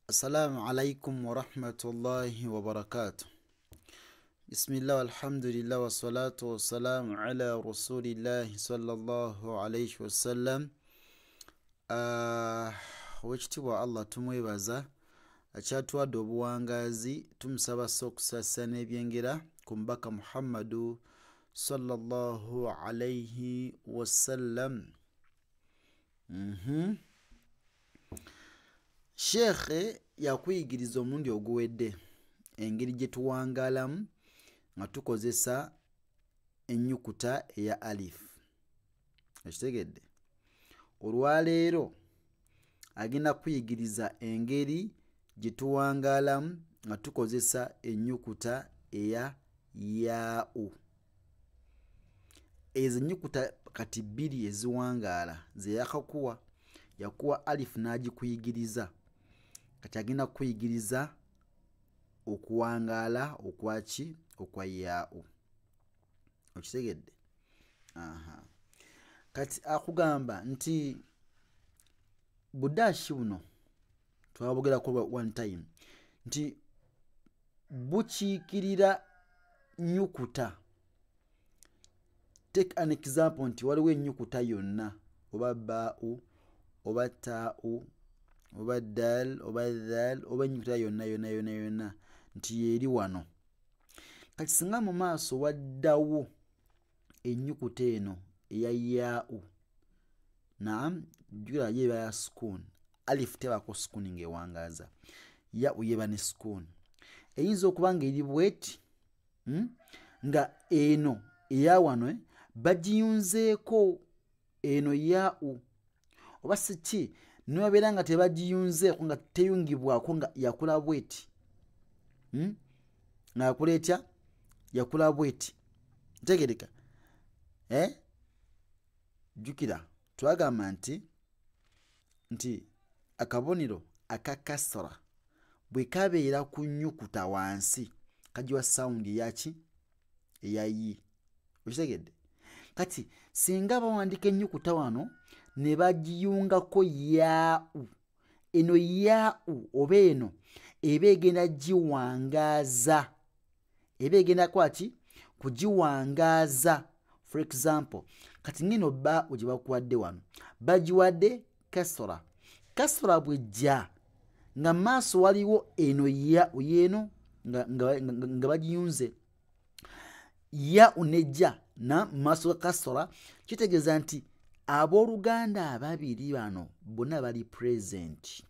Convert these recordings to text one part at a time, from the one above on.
Assalamu alaikum warahmatullahi wabarakatuh. Bismillah, alhamdulillah, wassalatu wassalamu ala rasulillahi sallallahu alaihi wasallam. Owekitiibwa Allah tumwebaza akyatuwadde obuwangaazi, tumusaba sso okusaasira n'ebyengera ku mubaka Muhammadu sallallahu alaihi wasallam. Sheikh yakuyigiriza omulundi oguwedde engeri gye tuwangaalamu nga tukozesa ennyukuta eya alif. Okitegedde? Olwaleero agenda kuyigiriza engeri gye tuwangaalamu nga tukozesa ennyukuta eya yaa'u. Ezo ennyukuta kati bbiri eziwangaala ze yakakuwa, yakuwa alif n'agikuyigiriza. Kati agenda kuyigiriza okuwangaala okwaki okwa yaa'u. Okitegedde? Aha. Kati akugamba nti budashi buno twabogerako one time nti bukiikirira nnyukuta. Take an example nti waliwo ennyukuta yonna oba baa'u oba taa'u oba dal oba dhal oba ennyukuta yonna yonna yonna yonna nti yeeri wano. Kati singa mu maaso waddawo ennyukuta eno eya yaa'u, naam, jjukira yo eba ya sukuuni, alif tebaako sukuuni ng'ewangaaza, yaa'u yeba ne sukuuni. Eyinza okuba ng'eri bweti, nga eno eya wano bagiyunzeeko eno yaa'u, oba si ki nibabeera nga tebagiyunzeeko nga teyungibwako nga yakula bweti, nga yakula etya? Yakula bweti. Ntegereka? Jjukira twagamba nti akabonero aka kasra bwe kabeera ku nnyukuta wansi kagiwa sawundi eyaki? Eya yi. Okitegedde? Kati singa bawandiika ennyukuta wano ne bagiyungako yaa'u, eno yaa'u oba eno eba egenda giwangaaza, eba egenda kwaki? Kugiwangaaza. For example, kati ngeno baa'u gye bakuwadde wano bagiwadde kasra. Kasra bw'ejja nga maaso waliwo eno yaa'u yeeno nga bagiyunze, yaa'u nejja na maaso ga kasra, kitegeeza nti abooluganda ababiri bano bonna bali present.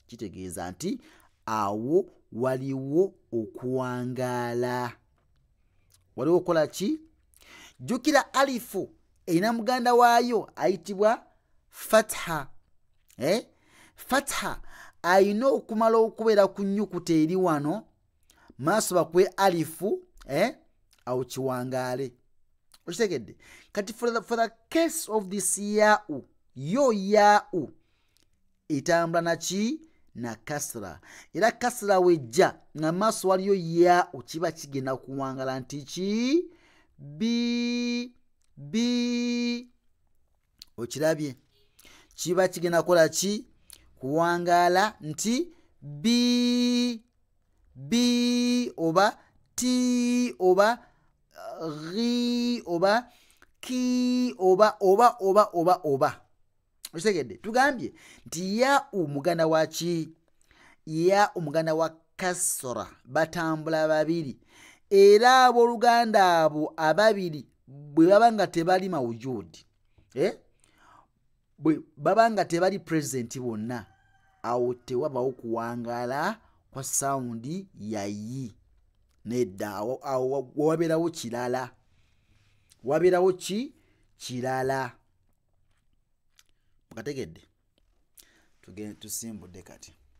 Kitegeeza nti awo waliwo okuwangaala, waliwo okukola ki? Jjukira alifu erina muganda waayo ayitibwa fatha. Fatha ayina okumala okubeera ku nnyukuta eri wano maaso bakuwe alifu, awo kiwangaale. Okitegedde? Kati for the case of this yaa'u, yo yaa'u etambula naki? Na kasra. Era kasra wejja nga maaso waliyo yaa'u kiba kigenda kuwangala nti ki? Bi bi. Okirabye? Kiba kigenda kukola ki? Kuwangaala nti bi bi oba ti oba ri oba ki oba oba oba oba oba. Okitegedde? Tugambye nti yaa'u muganda wa ki? Yaa'u muganda wa kasra, batambula babiri. Era abooluganda abo ababiri bwe baba nga tebali mawujuudi, bwe baba nga tebali present bonna, awo tewabawo kuwangaala kwa sawundi ya yi. Nedda, awo wabeerawo kirala, wabeerawo ki? Kirala. Mukategedde? Tusimbudde kati.